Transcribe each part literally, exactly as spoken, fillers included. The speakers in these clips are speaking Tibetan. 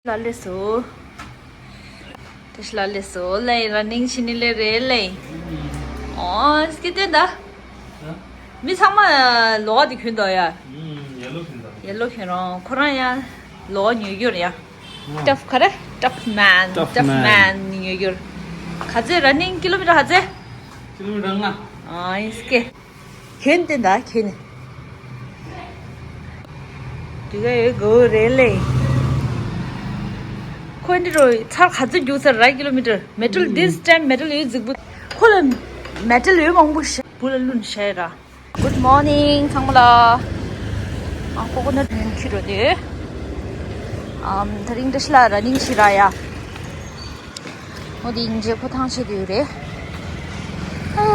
ལ་ལས་སོ། དེ་ལ་ལས་སོ་ལས་ར་ནིང་ཕྱི་ནི་ལས་རེད་ལས། ཨོ་སྐྱིད་དེ་འདའ། མི་ཚང་མ་ལོག་དེ་གྱོན་འདུག་ཡ། ཡེ་ལོ་གྱོན་འདུག་ཡེ་ལོ་གྱོན་རོང་ཁོ་རང་ཡ་ལོག་ཉོས་རྒྱུར་ཡ། ཊབ་ག་རེ་ཊབ་མན། ཊབ་མན་ཉོས་རྒྱུར། ག་ཚོད་ར་ནིང་ཀི་ལོ་མི་ཊར་ག་ཚོད། ཀི་ལོ་མི་ཊར་ལྔ། ཨ་ཡིན་སྐད། གྱོན་དེ་འདའ་གྱོན། དེ་ག་ཡོད་གོ་རེད་ལས། ཁོ་འདི་རུ་ཚར་ག་ཚོད་རྒྱུག་ཚར་ར་ཀི་ལོ་མི་ཊར། མེ་ཊལ་ཌིས་ཊེམ་མེ་ཊལ་ཡོད་རྫིག་པོ། ཁོ་ལ་མེ་ཊལ་ཡོད་མང་པོ་ཤ་བུ་ལ་བླུན་ཤ་ར། Good morning ཚང་མ་ལ། ཨ་ཀོ་ཀོ་ནཊ་ཉོན་ཁྱི་རོ་དེ། ཨམ་དེ་རིང་འདྲ་ཤི་ལ་ར་ནིང་ཤི་ར་ཡ། འོ་དེ་ཡིན་རྗེས་ཁོ་ཐང་ཆད་དུ་ཡོད་རེད། ཨ།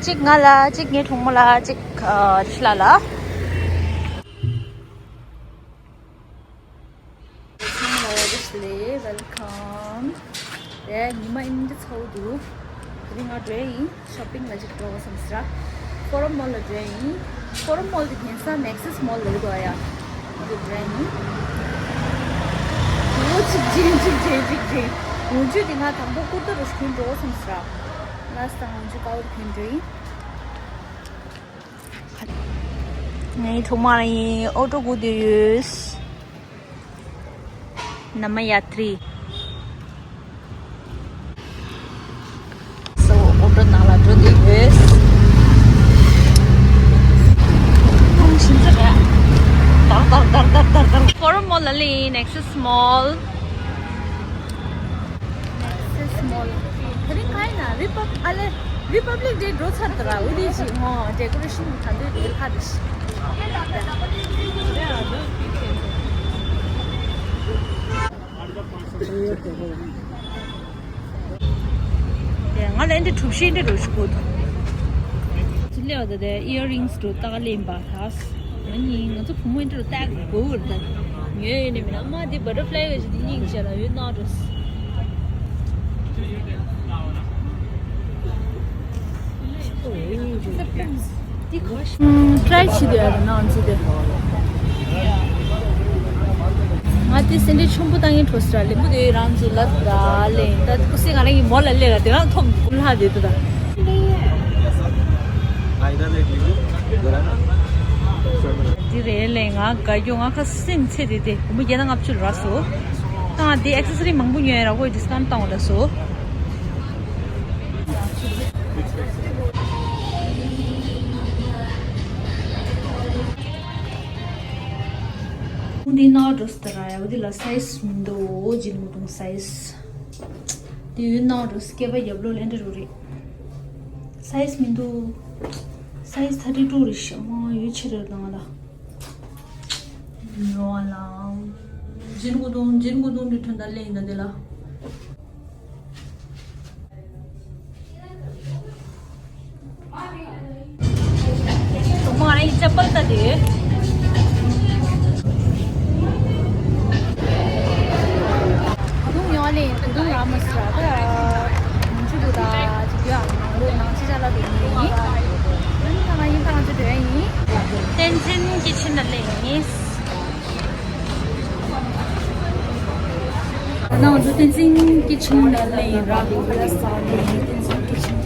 གཅིག་ང་ལ་གཅིག་ངའི་གྲོགས་མོ་ལ་གཅིག་ཨ་འདྲ་ཤི་ལ་ལ། ཚང་མ་ལ་བདེ་ལེགས། Welcome། དེ་ཉི་མ་ཨིན་འདི་ཚོ་འདུག་དེ་རིང་ང་འགྲོ་ཡིན། ཤོ་པིང་ལ་ཅིག་འགྲོ་བ་བསམ་སྲ། ཕོ་རམ་མོལ་ལ་འགྲོ་ཡིན། ཕོ་རམ་མོལ་དེ་རྒྱན་ས་ནེག་སིས་མོལ་ལ་འདུག་ཡ། འདི་འགྲོ་ཡིན། འོ་གཅིག་རྗེས་གཅིག་རྗེས་གཅིག་རྗེས། འོན་ཆོས་དེ་ང་དང་པོ་ཀུར་ཏ་རུ་ཤུན་འགྲོ་བ་བསམ་སྲ། ལ་སི་དང་འོན་ཆོས་ཀ་བར་ཁུན་འགྲོ་ཡིན། ངའི་གྲོགས་མོ་ཡིན། ཨོ་ཊོ་སྒུག་བསྡད་ཡོད། ན་མ་ཡ་ཏྲི། སོ་ཨོ་ཊོ་ནང་ལ་འགྲོ་བསྡད་ཡོད། ཐང་ཤིན་ཙི་རེད། དར་དར་དར་དར་དར་དར། ཕོ་རམ་མོལ་ལ་ལི་ནེག་སིས་མོལ། ནེག་སིས་མོལ། དེ་རིང་ག་ཡིན་ན་རི་པབ་ཨ་ལེ། རི་པབ་ལིག་ཌེ་འགྲོ་ཚར་དུ་ར། འོ་དེ་ཅི་ངོ་ཌེ་ཀོ་རེ་ཤན་ག་འདོད་དེ་ལ་ཁ་དེ་ཤི། དེ་ང་ལ་འདི་གྲུ་བཞི་འདི་འགྲོ་ཤི་གོ་དུ། ཅི་ལེ་བ་དེ་དེ་ཨི་ཡར་རིང་སི་འགྲོ་ཏག་ལེན་པ་ཐ། ང་གཉིས་ང་ཚོ་བུ་མོ་འདི་རུ་བཏགས་དགོས་རེད་ད། ཉོས་ཡོད་ནི་མིན་ན་མ་འདི་བ་ཊར་ཕ་ལའི་གི་ཞིག་འདི་སྙིང་རྗེ་ལ་ཡོད་ན་འགྲོ། ཊ་རའི་བྱེད་དེ་ཡ་རེད་ན་ང་ཚོ་དེ། ང་དེ་སེ་འབྲས་ཆུན་པོ་བཏང་ཡིན་འགྲོ་ཟེར་ར་ལེན་པོ་དེ་རང་ཚོ་ལབ་ར་ལེན་ད་ཁུ་སི་ང་རང་གི་མོ་ལ་ལེ་ར་དེ་རང་ཐོམ་ལྷ་དེ་དུ་ད། འདི་རེད་ལས་ང་དགའ་རྒྱུ་ང་ཁ་སེམས་ཚེ་དེ་དེ་སྒོར་མོ་བརྒྱ་དང་ལྔ་བཅུ་རག་སོ། ད་ང་དེ་ཨེག་སེ་སི་རི་མང་པོ་ཉོས་ར་ཁོས་ཌིས་ཀའུན་ཊི་བཏང་བ་འདྲ་སོ། འདི་ནང་འགྲོ་སྟེ་ར་ཡ་འདི་ལ་སའི་ཛི་མི་འདུག་ཇིན་མོ་དུང་སའི་ཛི། དེ་ཡོད་ནང་འགྲོ་སྐེད་པ་རྒྱབ་ལོགས་ལེན་འདྲ་རུ་རེད། སའི་ཛི་མི་འདུག་སའི་ཛི་ཐར་ཊི་ཊུ་རེད་ཤག་ཨོ་ཡོད་ཆེ་རེད་ལ་ང་ལ། ཡོང་བ་ལ། འཇིར་མགོ་དུང་འཇིར་མགོ་དུང་འདི་ཐོན་ད་ལེན་ཡིན་ད་འདི་ལ། ཐོག་མར་ཨ་ཡི་ཅ་པལ་ལྟ་དེ། དུང་ཡོང་ལེ་དུང་ར་མ་སི་ར་ད། མུ་ཆུ་དུ་ད་ཅི་དུ་ཡང་ནང་ལོ་ནང་ཅི་ཅ་ལ་དུ་ཡིན། ཡིན་ཐང་ཡིན་ཐང་ཅི་དུ་ཡིན། བསྟན་འཛིན་གྱི་ཆིན་ན་ལེ་ཡིན། ད་ང་ཚོ་བསྟན་འཛིན་གྱི་ཆིན་ལ་ལེན་ར་ཁ་ལ་ས་ལེན་བསྟན་འཛིན་གྱི་ཆིན།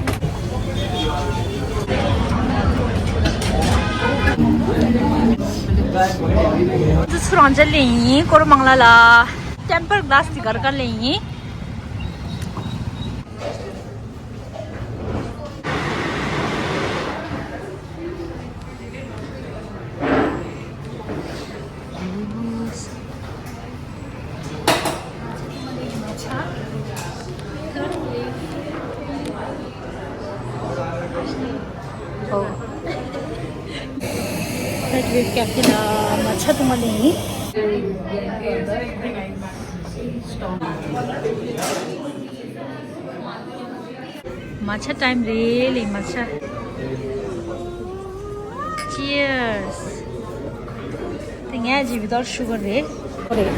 ཚུ་རང་ཅ་ལེན་ཡིན་སྐོར་མང་ལ་ལ། ཊེམ་པར་ག་ལ་སི་དེ་གར་ག་ལེན་ཡིན། ད་དེ་སྐྱབས་ཀྱི་ལ་མ་ཆ་དུ་མ་ལེན་ཡིན། མ་ཆ་ཊའིམ་རེད་ལེ་མ་ཆ། Cheers། དེ་ངས་ཀྱི་without sugar་རེད། རེད།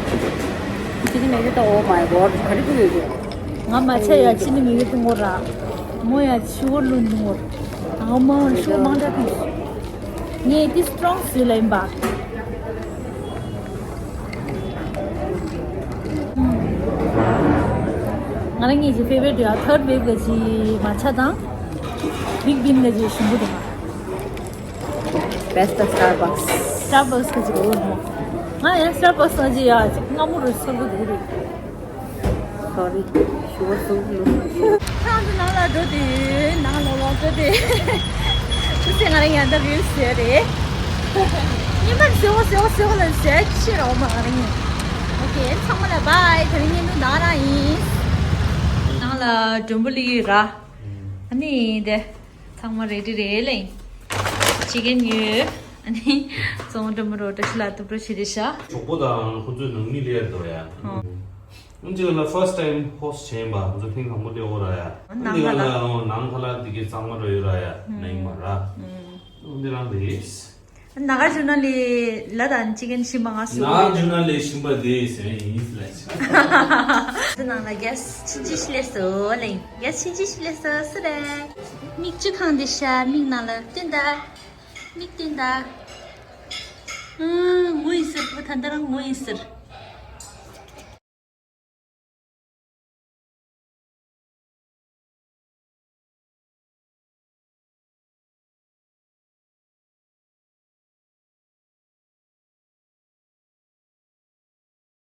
ཅི་ནི་མེད་ཀྱི་ད། Oh my god། ག་རེ་ཐུག་ཡོད་ཀྱི། ང་མ་ཆ་ཡ་ཅི་ནི་མེད་ཀྱི་ཐུག་ངོ་ར། མོ་ཡ་ཤུ་གར་བླུགས་འདུག་ངོ་། ཨ་མ་ཤུ་གར་མང་དྲགས་ཐུག་ངས་དེ་strong་བཟོས་ལ་ཡིན་པ། ང་རང་ཉིད་ཀྱི་ཕེ་ཝ་རི་ཊི་ཡ་ཐར་ཌི་ཝེབ་གི་མ་ཆ་དང་། བིག་བིན་གི་ཞིམ་པོ་དང་། Best of Starbucks. Starbucks གི་ཅིག་འོ་མོ། ང་ཡང་Starbucks ནང་ཅིག་ཡ་ཅིག་སྔ་མོ་རུ་སོར་གི་འདུག་རེད། Sorry. She was so blue. ཁྱེད་ཚོ་ནང་ལ་འགྲོ་དེ། ནང་ལོག་ལོག་འགྲོ་དེ། ཁྱེད་ཚོས་ང་རང་ཡང་ད་རིལ་ཟེར་རེད། ཉི་མ་ཟེར་བ་ཟེར་བ་ཟེར་བ་ལ་ཟེར་ཤེས་རོགས་མ་ང་རང་ཡིན། Okay, ཚང་མ་ལ་bye. དེ་རིང་ཉིན་དུ་ནང་རང་ཡིན། ནང་ལ་མགྲོན་པོ་ལི་ར། ཨ་ནི་དེ། ཚང་མ་རེ་ཌི་རེད་ལེ། ཅི་གེན་ཡོད། ཨ་ནི་ཙོང་འགྲོ་མི་རོ་བཀྲ་ཤིས་ལ་ཐུབ་འགྲོ་བྱེད་རེད་ཤག་གྲོགས་པོ་དང་ཁོ་ཚོའི་ནང་མི་ལས་དོ་ཡ། ཨོ། ཨུན་ཅི་ལ་first time host བྱས་ཡིན་པ་ཁོ་ཚོ་ཐེངས་དང་པོ་དེ་འོ་ར་ཡ། ཨུན་ཅི་ལ་ནང་ཁ་ལ་ནང་ཁ་ལ་དེ་གའི་གཙང་མ་རོ་ཡོད་ར་ཡ་ན་ཡིན་མ་ར། ཨུན་དེ་རང་དེ་ཡིས། ནག་ཇུ་ན་ལི་ལ་དང་ཅི་གེན་ཤིམ་པ་ང་སུ། ནག་ཇུ་ན་ལི་ཤིམ་པ་དེ་ཟེར་ཡིན་ལ། དེ་ནང་ལ་གེ་སི་ཕྱིན་ཅི་ཤི་ལེ་སོ་ལེ། གེ་སི་ཕྱིན་ཅི་ཤི་ལེ་སོ་སུ་རེད། མིག་ཆུ་གང་དེ་ཤ་མིག་ནང་ལ་བསྟན་ད། མིག་བསྟན་ད། ཨང་ངུ་ཡིན་ཟེར་ཁོ་ད་ལྟ་རང་ངུ་ཡིན་ཟེར།